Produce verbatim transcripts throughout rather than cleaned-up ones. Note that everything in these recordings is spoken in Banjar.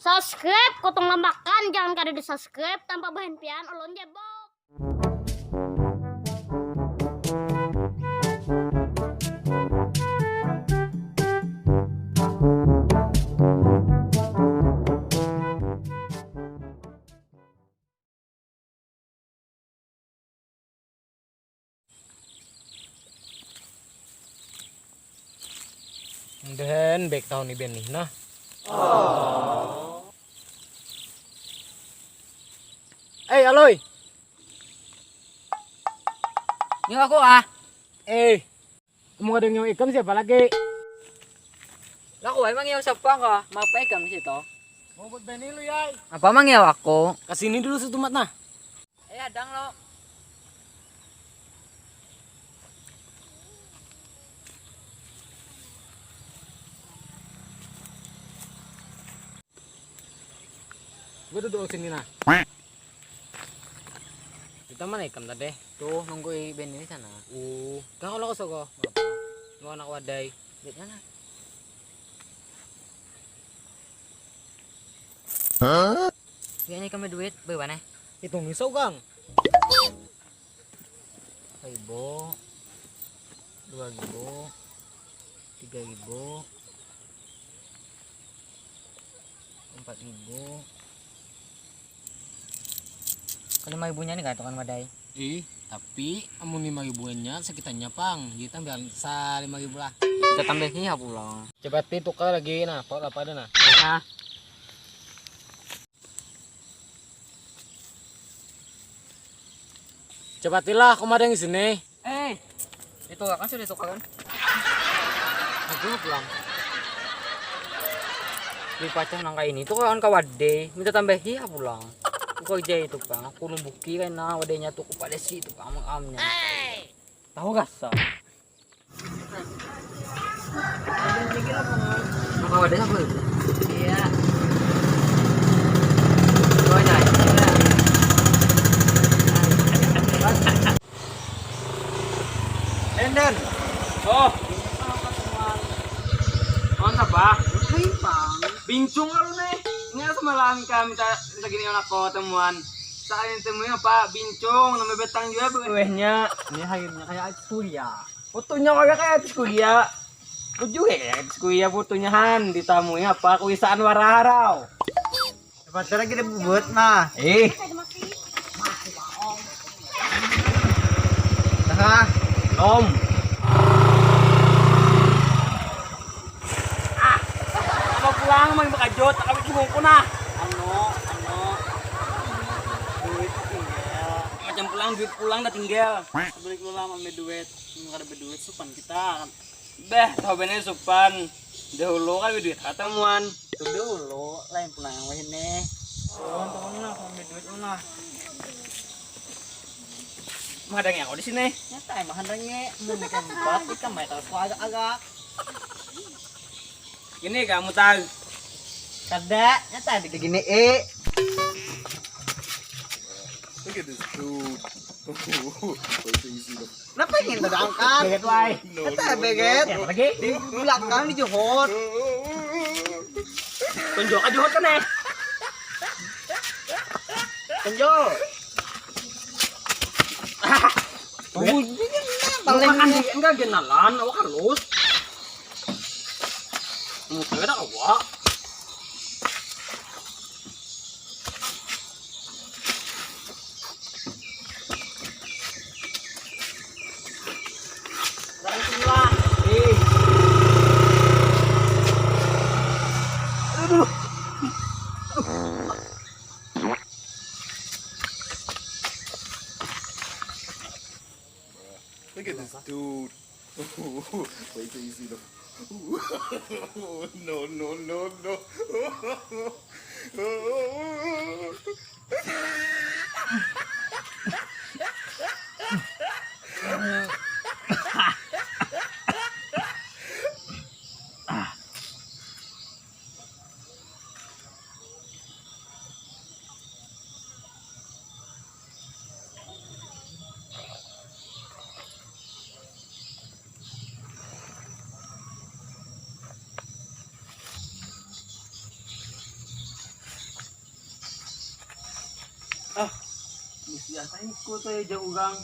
Subscribe, kotong lamakan, jangan kada di subscribe tanpa bahan pian ulun jebok. Mudahan baik tahun iban nih nah. Eh, Aloy. Nyawa aku ah. Eh, kamu ada nyawa ikam siapa lagi? Lah aku emang nyawa siapa kah? Mau apa ikam di situ? Mau buat Benny lu ya. Apa emang nyawa aku? Kasini dulu setumat nah. Eh, hadang lo. Gue duduk sini nah. Kita mana ikam tadi? Tuh nunggu i Ben ini sana. Uh, Kau kalau kosong kok. Mau anak wadai. Duit mana? Hah? Ya ini kami duit, bagaimana? Hitung iso gang. Ribu, dua ribu, tiga ribu, empat ribu. Kalau lima ribunya nih gak tukang madai. Ih, tapi amun lima ribuannya sekitarnya pang, kita ambil sa lima ribu lah. Kita tambahi ya pulang. Coba ti tukar lagi nah, paut apa ada nah. Nah, Coba tilah, aku ada di sini. Eh, itu kan sudah tukaran. Aku pulang. Di pacah nangka ini tuh kawan kawade minta tambahi ya pulang. Aku kerja itu pang, aku lumbuki karena wadenya tuh pada si itu pang mengamnya. Tahu rasa. Apa wadahnya apa itu? Iya. Bawa aja. Enden. Oh. Kawan siapa? Bincung lalu nih. Ini semalam kami tak segini anak kau temuan. Saat ini temunya apa? Bincung, nama betang juga. Wehnya, ini akhirnya kayak kuliah. Fotonya kaya kaya artis kuliah. Bujur ya kaya artis kuliah fotonya han ditamui apa kuisaan waraharau. Dapat lagi ada buat nah. Eh. Nah, nom. Apa pulang main bakajot, kami bingung ku nah. Anu, anu. Duit tinggal. Macam pulang duit pulang dah tinggal. Balik lu lama duit. Mun kada baduit supan kita. Beh, tahu bener supan. Dahulu kada baduit katamuan. Itu dulu, lain pulang yang wahini. Turun, turun lah, ambil duit lu lah. Mahadangi aku di sini. Nyata emang hadangi. Mun ikan empat, ikan mai terus ku agak-agak. Ini kamu tahu. Kada, nyata di gini eh. Look at this dude. Kenapa ingin terangkat? Beget wai. Kata beget. Apa lagi? Di belakang di Johor. Tunjuk aja Johor kan eh. Tunjuk. Paling enggak genalan, awak halus. Muka ada awak. Look at this dude. Wait till you see the. No, no, no, no. Biasa ikut aja jauh gang.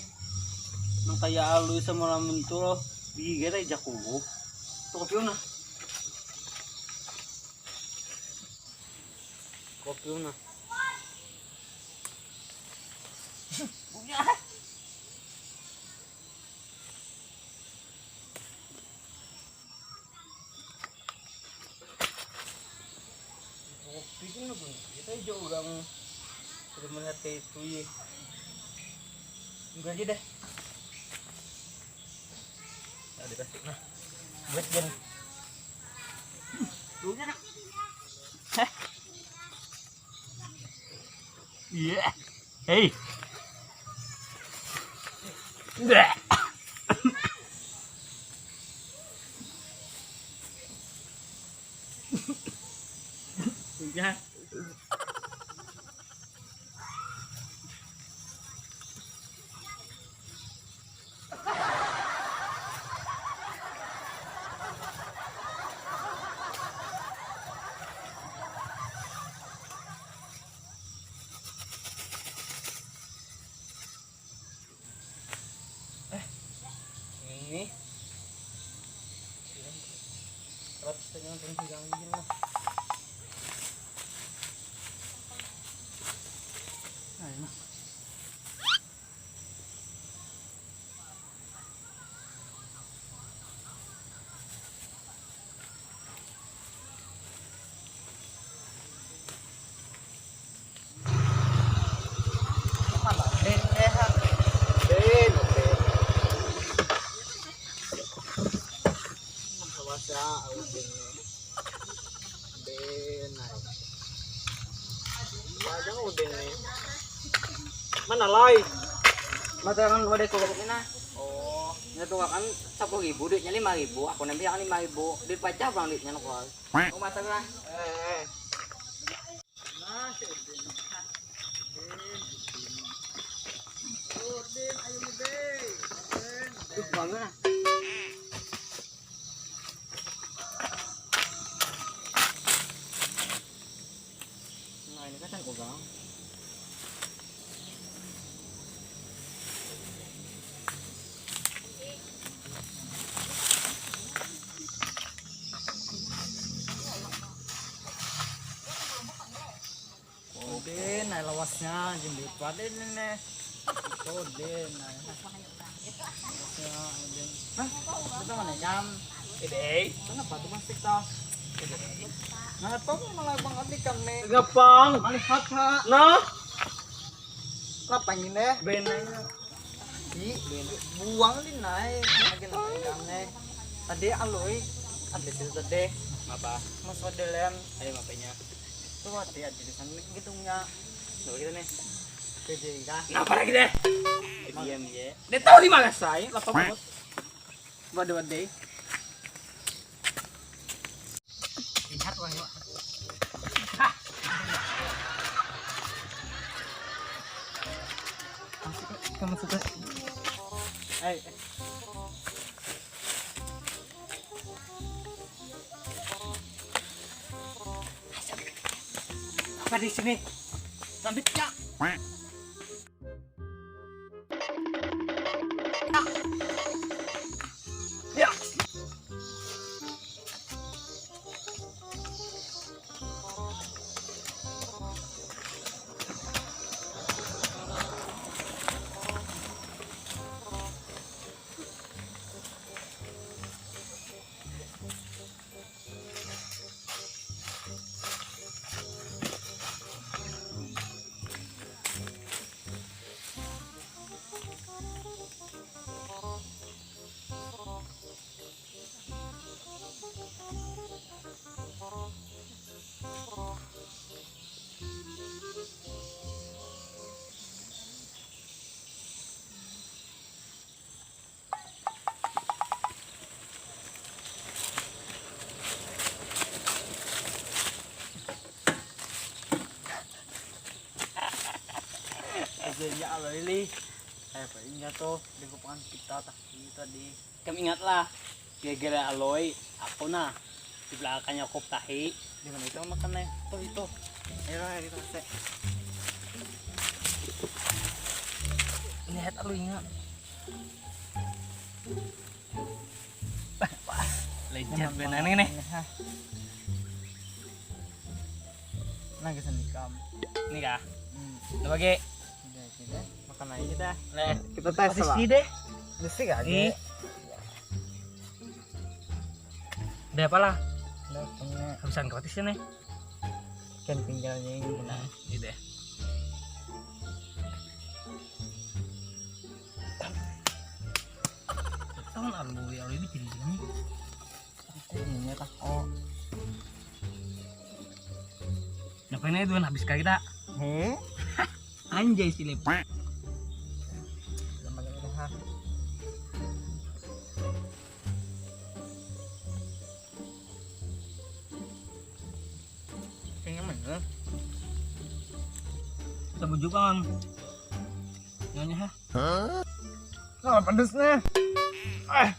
Nang kaya alui sama lamun tuh loh. Bigi kita aja kubu. Tuh kopi nah. Kopi nah. Kopi kan lagu kita aja orang sudah melihat kayak itu ya. Enggak aja deh. Nah, dikasih nah. Buat jam. Duhnya nak. Heh. Iya. Hei. Bleh. Udah. Eh, ini. Rot setengah dan hilang gini lah. Ayo. Mana lai? Mata kan wadah kau ini nah. Oh. Nya tuh kan sepuluh ribu, duitnya lima ribu, aku nanti yang lima ribu, duit pacah bang duitnya nukal. Mau mata lah. Eh, eh. Nah, si Udin. Udin, Udin. Udin, ayo, Udin. Udin. Duh, bangun ah. Nah, ini kan orang. Udin, nah lawasnya jembut wadin ini. Udin, nah. Lawasnya, Udin. Hah? Itu mana jam? Ide. Kenapa tuh masih tau? Ide. Nah, tuh malah banget di kami. Gapang. Malihat ha. Nah. Kenapa ini? Benanya. Di buang di naik lagi nang pegang nih. Tadi aloi ada situ tadi. Apa? Mas Wadelan. Ayo apanya? Tuh ada ada di sana gedungnya. Coba kita nih. Jadi kah? Kenapa lagi deh? Diam ya. Dia tahu di mana saya? Laptop aku. Waduh waduh. Lihat wah yuk. Kamu suka? Hai. Apa di sini? Sambitnya. Ya. Aja ya Allah ini. Kayak apa ini tuh di kupangan kita tak ini tadi. Kam ingatlah, gara-gara aloi, aku nah di belakangnya kop tahi. Di mana itu makan nih? Tuh itu. Ayo lah kita kasih. Sehat lu ingat. Lecat benar nih. Nah, kesan ikam. Ini kah? Hmm. Coba ge. Udah, kita makan aja kita. Nih, kita tes lah. Sih deh. Mesti kagak. Ih. Udah apa lah? Udah punya. Habisan kau tes nih. Kan tinggalnya ini. Nah, ini deh. Tahun alu ya, alu ini jadi ini. Ini tak oh. Nah, ini dua habis kali tak? Heh? Anjay sih lepas. Nama-nama. Kayaknya mana? Kita bujuk kan. Nyonya ha? Hah? Nah, pedesnya. Eh.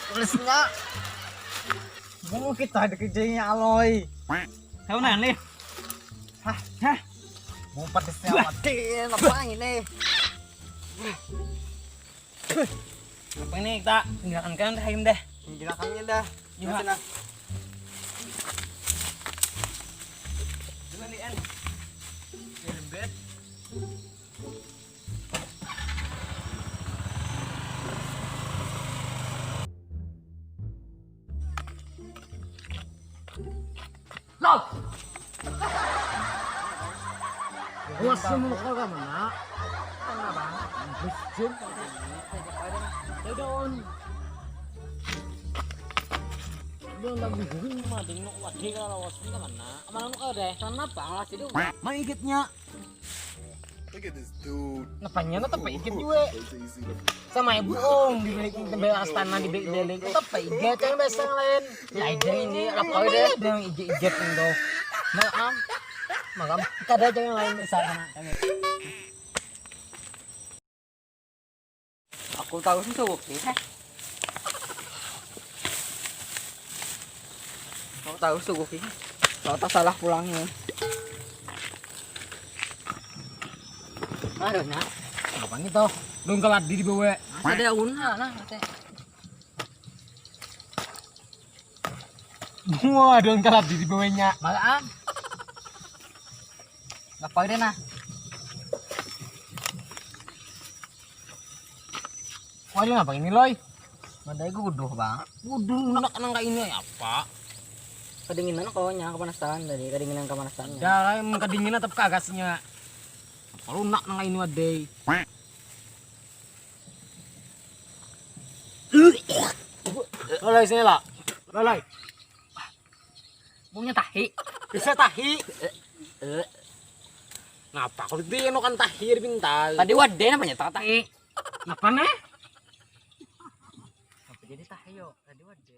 Pedesnya. Mau kita ada kerjanya Aloy. Tahu nah nih. Hah? Hah? Mau pedesnya mati apa ini? Apa ini kita tinggalkan kan Rahim deh. Tinggalkannya dah. Iya. Nah. Duluan nih, An. Ya, lembet. Lol. Awas semua kau kamu nak. Kenapa? Bus jum. Daun. Dia nggak bingung mah ding nuk wadi kalau awas ini kemana? Kemana nuk kau deh? Sana bang lah situ. Maigitnya. Look at this dude. Napanya na tempat ikit jua. Sama ibu om di balik tempat astana di balik balik tempat ikit yang biasa lain. Lain dari ini apa udah ada yang ikit ikit itu. Maaf. Maaf. Kada aja yang lain bisa sama kami. Aku tahu sih suguki. Aku tahu suguki. Kau tak salah pulangnya. Aduh, nah. Apa nih toh? Dong keladi di bawah. Ada una nah, teh. Wah, dong keladi di bawahnya. Malaan. Apa deh nah? Wah, ini apa ini, Loy? Madai guduh, Bang. Guduh, nak nang kayak ini apa? Kedinginan kau nya kepanasan tadi, kedinginan kepanasan. Dah, kedinginan tetap kagasnya. Kalau nak nang kayak ini, Madai. Lolai sini lah. Lolai. Punya tahi. Bisa tahi. Ngapa kau di anu kan tahi di pintai? Tadi wade namanya tak tahi. Napa nih? Apa jadi tahi yo? Tadi wade.